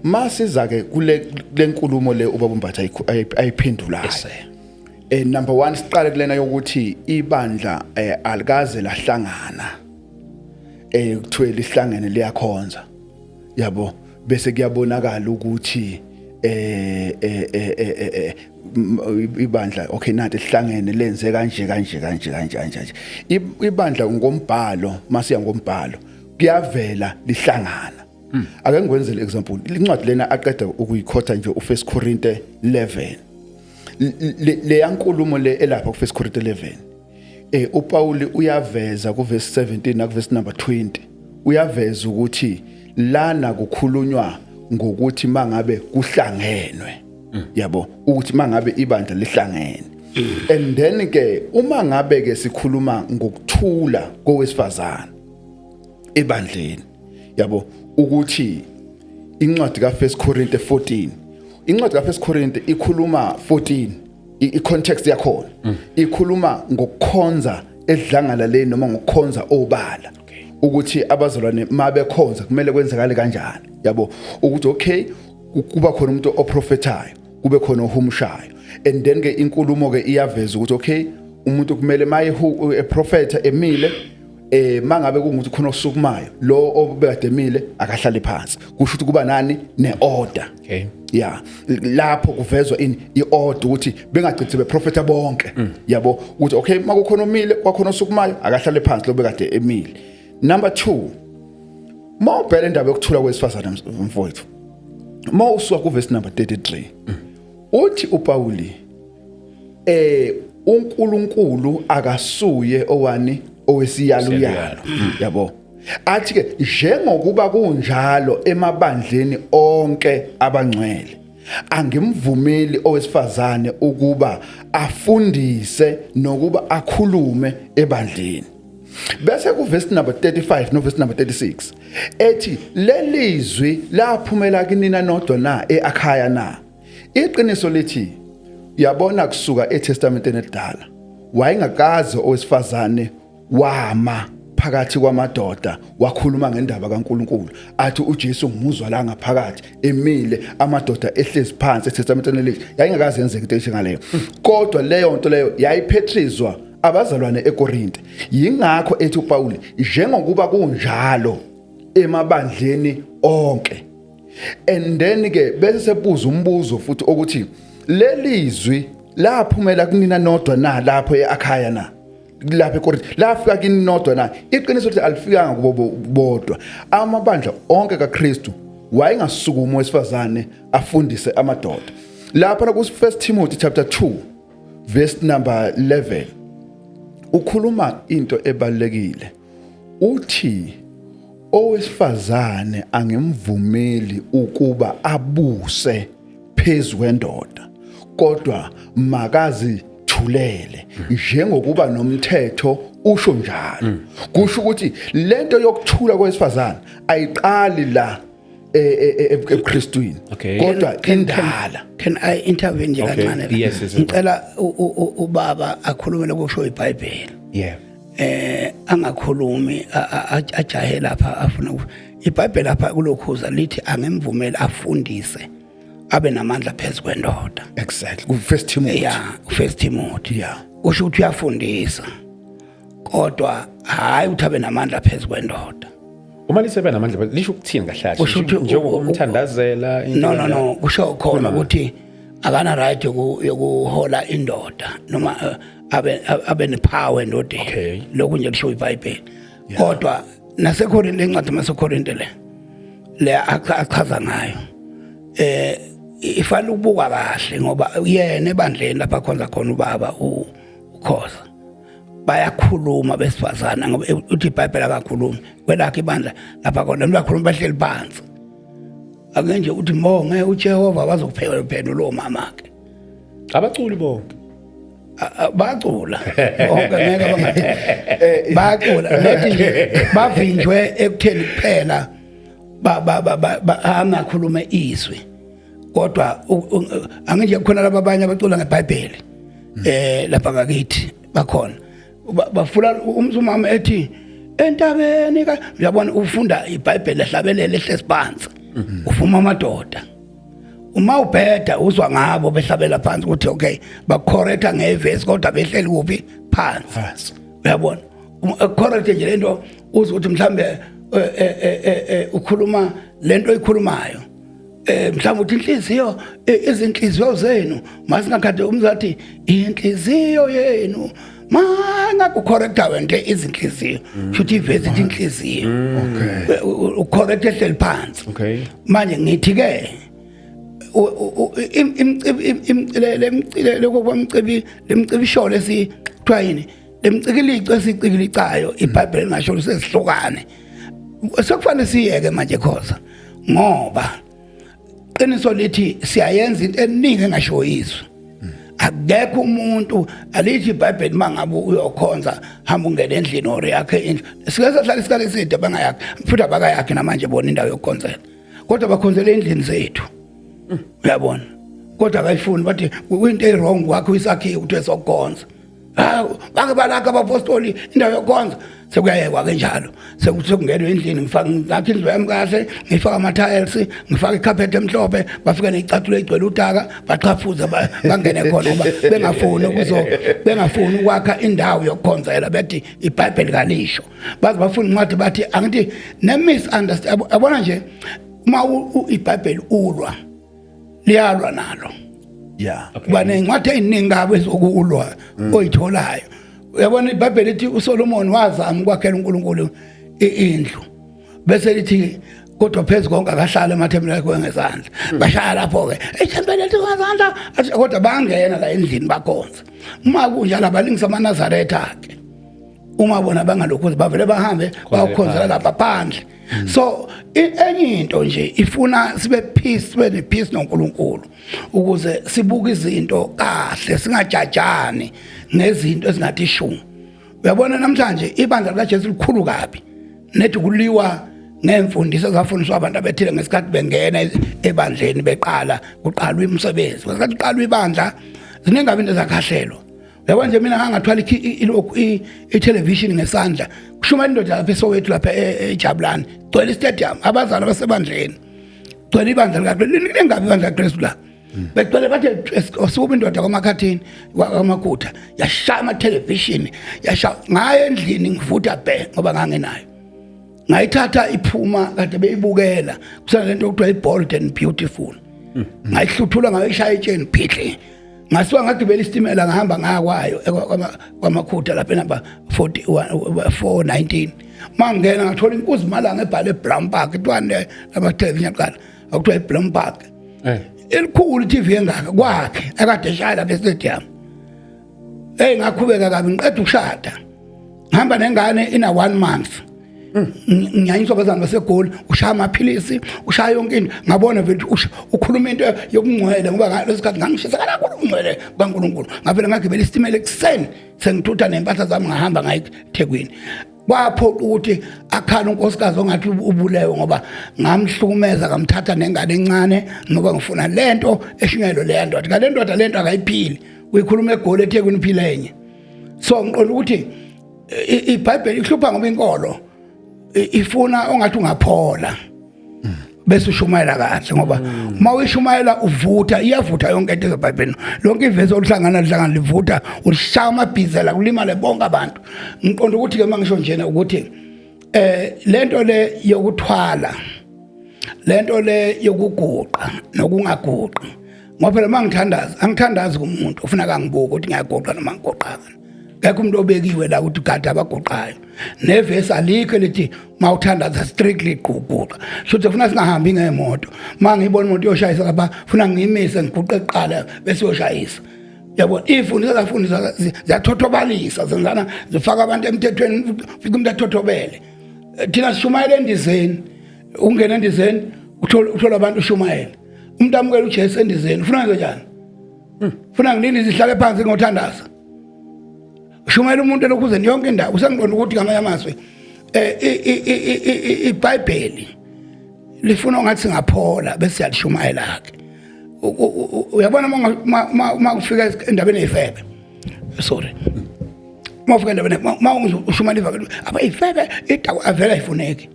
masiza ke kule lenkulumo le ubaba uMbatha ayiphendulayo. Yes, sir. Number 1, siqale kulena yokuthi ibandla alikaze lahlangana, kuthiwe lihlangene liyakhonza, yabo, bese kuyabonakala ukuthi ibandla, okay, nathi lihlangene lenze kanje kanje kanje kanje kanje kanje. Ibandla ngombhalo, masiya ngombhalo, kuyavela lihlangana. Ake ngikwenzele example, incwadi lena aqeda ukuyikhotha nje, uFirst Corinthians 11, le yankulumo le elapha ku First Corinthians 11, uPaul uyaveza ku verse 17 na ku verse number 20, uyaveza ukuthi lana kukhulunywa ngokuthi mangabe kuhlangenwe, yabo, ukuthi mangabe ibandla lihlangene. And then ke uma ngabe ke sikhuluma ngokuthula kowesifazana ebandleni, yabo, ukuthi incwadi ka1 Corinthians 14, incwadi ka1 Corinthians ikhuluma 14, i-context yakhona ikhuluma ngokukhonza edlangalaleni noma ngokukhonza obala, ukuthi abazalwane mabekhonza kumele kwenzakale kanjani, yabo, ukuthi okay, kuba khona umuntu oprofethayo. Kube khona ohumushayo, and then ke inkulumo ke iyaveza ukuthi okay, umuntu kumele maye eprofeta emile, mangabe kungukuthi khona osukumayo, lo obekade emile akahlale phansi. Kusho ukuthi kuba nani neorder. Yeah, lapho kuvezwa ini, iorder, ukuthi bengagcithi beprofeta bonke, yabo, ukuthi okay, makukhona omile, kwakhona osukumayo, akahlale phansi lo bekade emile. Number 2, mawubheka indaba yokuthula kwesifazane, mfowethu, mawusuka ku verse number 33, uthi uPauli uNkulunkulu akasuye owani, owesiyaluyalu, yabo. Athi ke njengokuba kunjalo emabandleni onke abangcwele, angimvumeli owesifazane ukuba afundise nokuba akhulume ebandleni. Bese ku verse number 35 no verse number 36 ethi lelizwi laphumela kinina nodwa na eAkhaya na? Iqiniso lithi, yabona, kusuka eTestamenteni elidala wayengakaze owesifazane wama phakathi kwamadoda wakhuluma ngendaba kaNkuluNkulu, athi uJesu ngimuzwa la ngaphakathi emile, amadoda ehlezi phansi. ETestamenteni elisha yayingakaze yenzeke into enjengaleyo, kodwa leyo nto leyo yayiphetrizwa abazalwane eKorinte. Yingakho ethi uPaul njengokuba kunjalo emabandleni onke. And then ke bese sebuza umbuzo futhi ukuthi lelizwi laphumela kunina nodwa na lapho eAkhaya na, lapha eKorinte lafika kini nodwa na? Iqiniso ukuthi alifikanga kubo bodwa. Amabandla onke kaKristu wayengasukuma wesifazane afundise amadoda. Lapha ku 1 Timothy chapter 2 verse number 11 ukhuluma into ebalekile, uthi owesifazane angimvumeli ukuba abuse phezu kwendoda, kodwa makazithulele njengokuba nomthetho usho njalo. Kusho ukuthi lento yokuthula kwesifazane ayiqali la ebuKristwini, kodwa indala. Can I intervene nje Okay. kancane la? Yes. Ngicela ubaba akhulume lokusho iBhayibheli. Angakhulumi ajahe lapha afuna iBhayibheli lapha kulokhuza lithi angimvumeli afundise abe namandla phezu kwendoda. Exactly, ku First Timothy. Yeah, First Timothy. Usho ukuthi uyafundisa, kodwa hayi ukuthi abe namandla phezu kwendoda. Uma lisebe namandla lisho ukuthini kahle kahle? Kusho ukuthi Njengokumthandazela into No, no. kanjalo? No, kusho khona ukuthi akana right yokuhola indoda noma abe nepower endodeni. Lokhu nje kusho iBhayibheli, kodwa naseKorinte, incwadi maseKorinte le achaza ngayo ifanele ukubukwa kahle, ngoba yena ebandleni lapha khonza khona ubaba uKhoza bayakhuluma besifazana, ngoba uthi iBhayibheli akakhulumi kwelakhe ibandla lapha khona bakhuluma bahleli phansi. Ake nje uthi mbonge uJehova, bazokuphendula omama ke. Abaculi bonke. Bacula bonke, ngeke bangaculi, bacula nethi nje bavinjwe ekutheni kuphela ba ba ba ba angakhulume izwi, kodwa anginje khona laba abanye abacula ngeBhayibheli lapha ngakithi bakhona. Bafula umzumama ethi entabeni ka, uyabona, ufunda iBhayibheli ehlabelele ehlezi phansi, ufuma amadoda. Uma ubheda uzwa ngabo behlabela phansi ukuthi okay, bacorrecta ngevesi, kodwa behleli kuphi? Phansi. Phansi. Uyabona, correct nje lento uzwe ukuthi mhlambe ukhuluma lento oyikhulumayo, mhlawumbe uthi inhliziyo, izinhliziyo zenu masingakade umzathi inhliziyo yenu mangakucorrecta wena nje izinhliziyo, futhi ivesi ithi inhliziyo. Ucorrect ehleli phansi. Manje ngithi ke lokho kwemcibi lemcibisholo lesi kuthiwa yini, lemcikilico esicikilicayo, iBhayibheli lingasho sesihlukane, sekufanele siyeke manje Khoza, ngoba qiniso lithi siyayenza into eningi engasho izwi. Akekho umuntu alithi iBhayibheli mangabe uyokhonza hamba ungene endlini or yakhe indlu. Sike sahlala isikhathi eside bangayakhi, futhi abakayakhi namanje bona indawo yokukhonzela, kodwa bakhonzela endlini zethu, uyabona, kodwa akayifuni, bathi kuyinto e-wrong kwakho isakhiwo ukuthi esokukhonza. Hawu, bake balakha abapostoli indawo yokukhonza. Sekuyayekwa ke njalo, sekuthi sekungenwa endlini, ngifaka, ngakha indlu yami kahle, ngifaka ama-tiles, ngifaka icarpet emhlophe, bafike ney'cathulo ey'gcwele udaka, bachafuze, bangene khona ngoba bengafuni ukwakha indawo yokukhonzela, bethi iBhayibheli kalisho. Baze bafuna incwadi, bathi angithi ne-misunderstand. Yabona nje, uma iBhayibheli ulwa, liyalwa nalo. Kuba nencwadi eziningi kabi ezokulwa oyitholayo. Uyabona, iBhayibheli lithi uSolomon wazama ukwakhela uNkulunkulu indlu, bese lithi kodwa phezu konke akahlala emathempelini akhe ngezandla. Bashaya lapho ke ithempeli lethu ngezandla. Athi, kodwa bangena la endlini bakhonza. Uma kunjalo, abalingisa amaNazaretha ke, uma bona bangalokhu bavele bahambe bayokhonzela lapha phandle. So enye into nje ifuna sibe peace, sibe ne peace noNkulunkulu ukuze sibuke izinto kahle, singajajani ngezinto ezingathi shu. Uyabona, namhlanje ibandla likaJesu likhulu kabi, nethi kuliwa ngemfundiso ezafundiswa abantu abethile ngesikhathi bengena ebandleni, beqala kuqalwa imisebenzi, ngesikhathi kuqalwa ibandla. Ziningi kabi into ezakhahlelwa. Uyabona nje, mina ngangathwala ilokhu i-television ngesandla, kushumayela indoda lapha eSoweto, lapha eJabulani, gcwele istadium, abazali abasebandleni, gcwele ibandla likaKristu, lingabi ibandla likaKristu la, begcwele, bathe osukuba indoda kwaMakhathini, kwaMakhutha, yashaya ama-television, yashaya ngayo endlini, ngivutha bhe ngoba ngangenayo. Ngayithatha iphuma kade beyibukela kusena lento okuthiwa i-Bold and Beautiful, ngayihluthula, ngayishaya etsheni, phihli, ngasuka ngagibela isitimela, ngahamba ngaya kwayo kwaMakhutha lapha enumber 41 419. Mangena ngathola inkuzi malanga ebhale Brown Park, kuthiwa lama television aqala akuthiwa iBrown Park. Elikhulu, i-TV engaka kwakhe akade eshaya lapha estadium. Hey, ngakhubeka kabi, ngiqeda ukushada, ngihamba nengane ina 1 month. Ngiyanyiswa abazali baseGoli, ushaya amaphilisi, ushaya yonke into. Ngabona vele ukuthi ukhuluma into yobungcwele, ngoba ngaleso sikhathi ngangishisa kakhulu ubungcwele bukaNkulunkulu. Ngavele ngagibela isitimela ekuseni, sengithutha nempahla zami, ngahamba ngaye eThekwini. Kwaphoqa ukuthi akhala unkosikazi ongathi ubulewe, ngoba ngamhlukumeza, ngamthatha nengane encane, ngoba ngifuna lento eshunyayelwe leya ndoda. Ngale ndoda lento akayiphili, uyikhuluma eGoli, eThekwini uphila enye. So ngiqonda ukuthi iBhayibheli ihlupha ngoba inkolo ifuna ongathi ungaphola bese ushumayela kahle, ngoba uma uyishumayela uvutha, iyavutha yonke into ezeBhayibhelini. Lonke ivesi oluhlangana lihlangana livutha, ulishaya amabhizela, kulimale bonke abantu. Ngiqonda ukuthi ke mangisho njena ukuthi lento le yokuthwala, lento le yokuguqa nokungaguqi, ngoba phela mangithandaza angithandazi kumuntu ufuna kangibuka ukuthi ngiyaguqa noma ngiguqanga. Ngekho umuntu obekiwe la ukuthi gada abaguqayo, nevesi alikho elithi mawuthandaza strictly guqa. Shuthi ufuna singahambi ngemoto, ma ngibona imoto yoshayisa lapha, funa ngiyimise, ngiguqe kuqala bese yoshayisa. Yabona, iy'fundiso zafundisa ziyathothobalisa, zenzana, zifaka abantu emthethweni, fika umuntu athothobele. Thina sishumayela endizeni, ungena endizeni uthola abantu, ushumayela, umuntu amukela uJesu endizeni. Ufuna ngenze njani? Ufuna ngilinde izihlale phansi ngothandaza, ushumayela umuntu elokhuzeni yonke indawo? Usengiqonda ukuthi ngamanye amazwi iBhayibheli lifuna ongathi singaphola bese siyalishumayela ke. Uyabona, uma kufika endabeni eyifebe, sorry, uma ufika endabeni, uma ushumayela ivangeli aba ifebe idawo avela ayifuneki.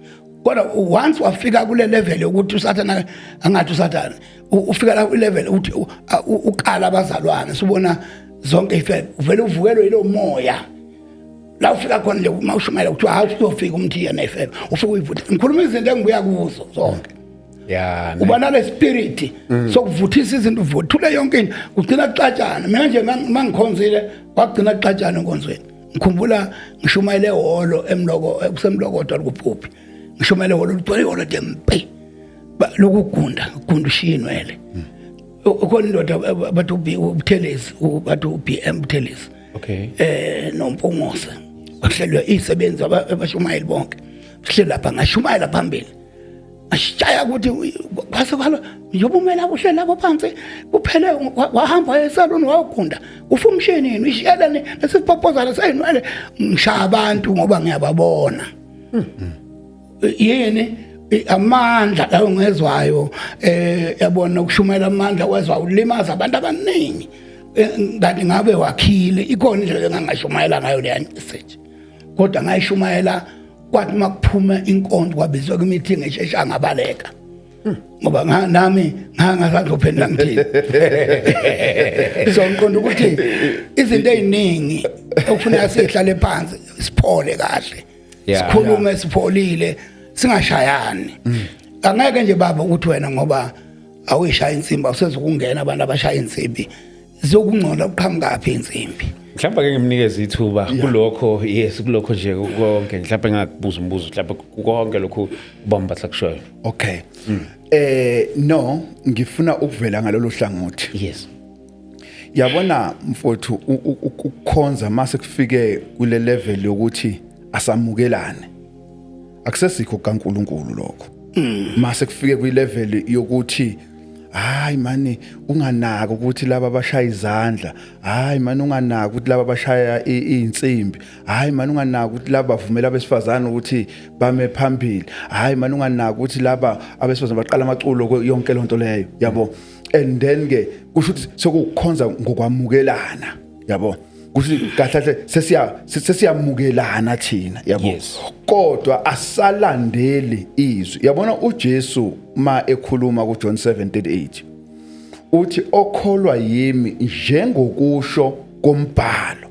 Kodwa once wafika kule level yokuthi uSathana, angathi uSathana ufika la level ukuthi uqala abazalwane, sibona zonke ifebe, uvele uvukelwe yilo moya la ufika khona nje. Uma ushumayela kuthiwa hayi, uzofika umthiya nefebe, ufike uyivuthe. Ngikhuluma izinto engibuya kuzo zonke. Uba nale spirit sokuvuthisa izinto, uvuthule yonke into, kugcina kuxatshana. Mina nje mangikhonzile kwagcina kuxatshana enkonzweni. Ngikhumbula ngishumayele ehholo eMloko, kuseMlokodo likuphuphi, ngishumayele ehholo, ligcwele ihholo de mpi. Lokugunda gunda, ushiye inwele. Ukhona indoda bathi uButhelezi, bathi uBM Buthelezi noMpungose, bahlelwe izisebenzi abashumayeli bonke, sihleli lapha, ngashumayela phambili, ashaya ukuthi kwase kwalo njengoba umele uhleli lapho phansi, kuphele wahamba esaloni wayogunda, ufa umshini yini ishiyeleni lesipopozana seyinwele. Ngishaya abantu ngoba ngiyababona yini amandla lawo ngezwayo. Yabona, ukushumayela amandla wezwa ulimaza abantu abaningi. Kanti ngabe wakhile, ikhona indlela engangashumayela ngayo leya message, kodwa ngayishumayela kwathi makuphuma inkonzo kwabizwa kwi-meeting eshesha, ngabaleka ngoba nami ngangasazophendula ngithini. So ngiqonda ukuthi izinto eziningi okufuneka sihlale phansi, siphole kahle, sikhulume sipholile, singashayani. Angeke nje baba ukuthi wena ngoba awuyishaya insimbi awusezukungena abantu abashaya insimbi, zokungcola kuqhamukaphi insimbi? Mhlawumbe ake ngimnikeze ithuba kulokho, yes, kulokho nje konke. Mhlawumbe ngakubuza umbuzo, mhlawumbe konke lokhu ubamba Mbatha kushoyo. Okay, no, ngifuna ukuvela ngalolu hlangothi. Yabona mfowethu, ukukhonza mase kufike kule level yokuthi asamukelane, akusesikho kaNkuluNkulu lokho. Mase kufike kwi level yokuthi hayi mani, unganaki ukuthi laba abashaya izandla, hayi mani, unganaki ukuthi laba abashaya iy'nsimbi, hayi mani, unganaki ukuthi laba bavumela abesifazane ukuthi bame phambili, hayi mani, unganaki ukuthi laba abesifazane baqala amaculo, yonke lonto leyo, yabo. And then ke kusho ukuthi sekukhonza ngokwamukelana, yabo, kusho ukuthi kahle kahle sesiyamukelana thina, yabo. Kodwa asalandeli izwi. Yabona uJesu ma ekhuluma kuJohn 7:38 uthi, "Okholwa yimi njengokusho kombhalo."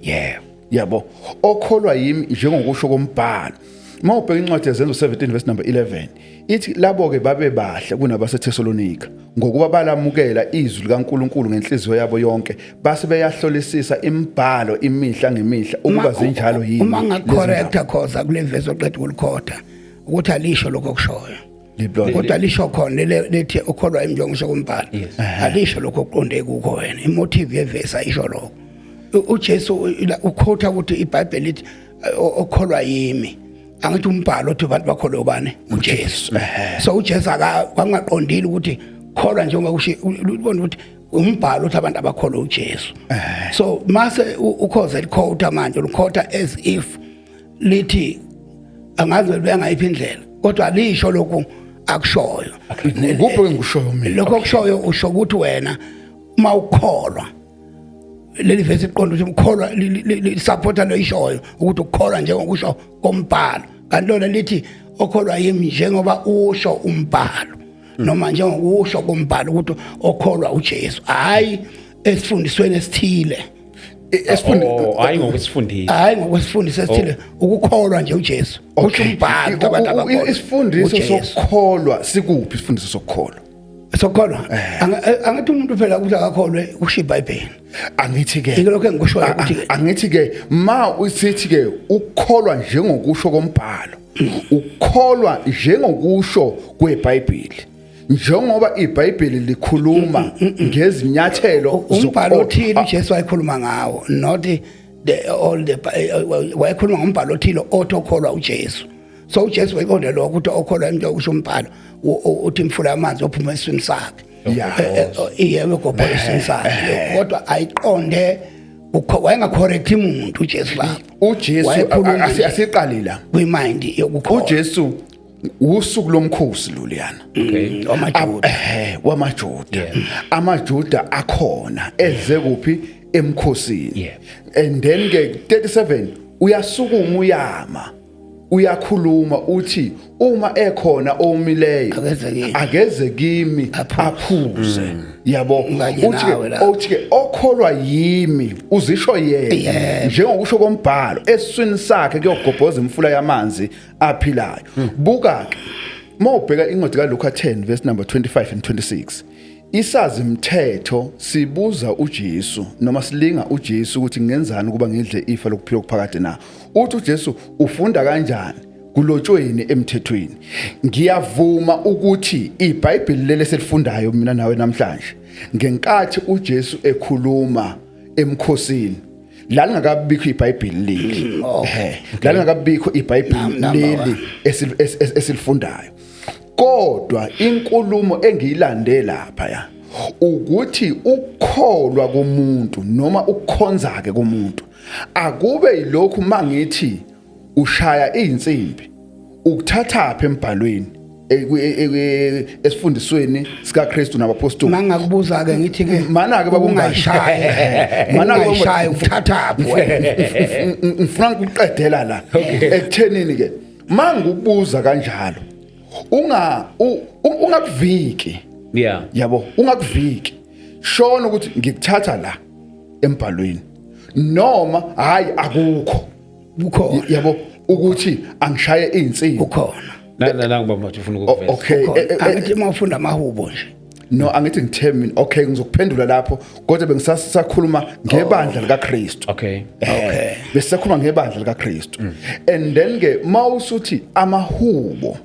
Yabo, okholwa yimi njengokusho kombhalo. Uma ubheka incwadi yeZenzo 17 verse number 11, ithi labo ke babe bahle kunabaseThesalonika ngokuba balamukela izwi likaNkuluNkulu ngenhliziyo yabo yonke, base beyahlolisisa imibhalo imihla ngemihla ukuba zinjalo yini Uma lezi ngacorrecta khoza kule verse oqeda ukulikhotha ukuthi alisho lokho okushoyo. Ndaba. Kodwa lisho khona lethi okholwa yimi njengokusho kombhalo. Alisho lokho okuqonde kukho wena. Imotive yevesi ayisho lokho. UJesu ukhotha ukuthi iBhayibheli lithi okholwa yimi, angithi umbhalo othi abantu bakholwe ubani? UJesu. So uJesu akangaqondile ukuthi kholwa njengoba kusho, ubona ukuthi umbhalo uthi abantu abakholwe uJesu. So mase ukhoze likhotha manje, likhotha as if lithi angazi libeka ngayiphi indlela, kodwa lisho lokhu akushoyo. Kuphi engikushoyo mina? Lokho okushoyo, usho ukuthi wena uma ukholwa leli vesi iqonda ukuthi ukholwa lisupporta lo ishoyo ukuthi ukholwa njengokusho kombhalo, kanti lona lithi okholwa yimi njengoba usho umbhalo, noma njengokusho kombhalo ukuthi okholwa uJesu, hayi esifundisweni esithile. Esifundi Oh, hayi ngokusifundisa. Hayi ngokwesifundiso esithile, ukukholwa nje uJesu usho umbhalo ukuthi abantu abakholwa Isifundiso uJesu. sokukholwa sikuphi? Isifundiso sokukholwa? Sokholwa, angithi umuntu phela ukuthi akakholwe kusho iBhayibheli. Angithi ke Yiko lokho engikushoyo ukuthi Angithi ke ma usithi ke ukukholwa njengokusho kombhalo, ukukholwa njengokusho kweBhayibheli, njengoba iBhayibheli likhuluma ngezinyathelo umbhalo zokukholwa. othile uJesu wayekhuluma ngawo, not the all the wayekhuluma ngombhalo othile othi okholwa uJesu. So uJesu wayeqonde lokho ukuthi okholwa into kusho umbhalo uthi imfula yamanzi ophuma esiswini sakhe. Iye wegobhola esiswini sakhe, kodwa ayiqonde wayengacorrect umuntu uJesu lapho. uJesu Wayekhuluma nje asiqali la. Kwimind yokukholwa. uJesu, usuku lomkhosi loluyana. WamaJuda. WamaJuda. AmaJuda akhona eze kuphi? Emkhosini. And then ke 37 uyasukuma, uyama, uyakhuluma, uthi uma ekhona omileyo Akeze kimi. akeze kimi Aphuze. aphuze, yabo. Ngikanye Uthi ke nawe lapho. uthi ke okholwa yimi, uzisho yena njengokusho kombhalo, esiswini sakhe kuyogobhoza imfula yamanzi aphilayo. Buka ke, mawubheka incwadi kaLuka 10 verse number 25 and 26, isazi mthetho sibuza uJesu noma silinga uJesu ukuthi ngenzani ukuba ngidle ifa lokuphila okuphakade na? Uthi uJesu, "Ufunda kanjani? Kulotshweni emthethweni?" Ngiyavuma ukuthi iBhayibheli leli selifundayo mina nawe namhlanje, ngenkathi uJesu ekhuluma emkhosini lalingakabikho iBhayibheli leli. Lalingakabikho iBhayibheli Number leli one. esilifundayo, kodwa inkulumo engiyilande lapha ya ukuthi ukukholwa komuntu noma ukukhonza ke komuntu akube yilokhu. Mangithi ushaya insimbi, ukuthatha phi embhalweni? esifundisweni sikaKristu nabapostoli. Mangakubuza ke ngithi ke Mana-ke baba uMbali. ungayishayi. Mana-ke baba Ungayishayi, uthathaphi wena? Ngifuna ukuqedela la ekuthenini ke mangukubuza kanjalo ungakuviki. Yabo, ungakuviki, shona ukuthi ngikuthatha la embhalweni noma hayi, akukho. Kukhona. Yabo, ukuthi angishaye insimbi. Kukhona. Na ngibamba ukuthi ufuna ukuveza. Okay. Kukhona. Angithi uma ufunda amahubo nje. No, angithi ngithe mina, okay, ngizokuphendula lapho, kodwa bengisasakhuluma ngebandla likaKristu. Okay. Besisakhuluma ngebandla likaKristu, and then ke mawusuthi amahubo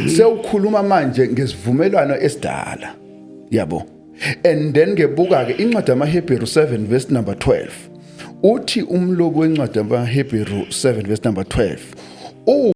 sewukhuluma manje ngesivumelwano esidala, yabo. And then ke buka ke incwadi yamaHebheru 7 verse number 12. Uthi umlobi wencwadi yamaHebheru 7 verse number 12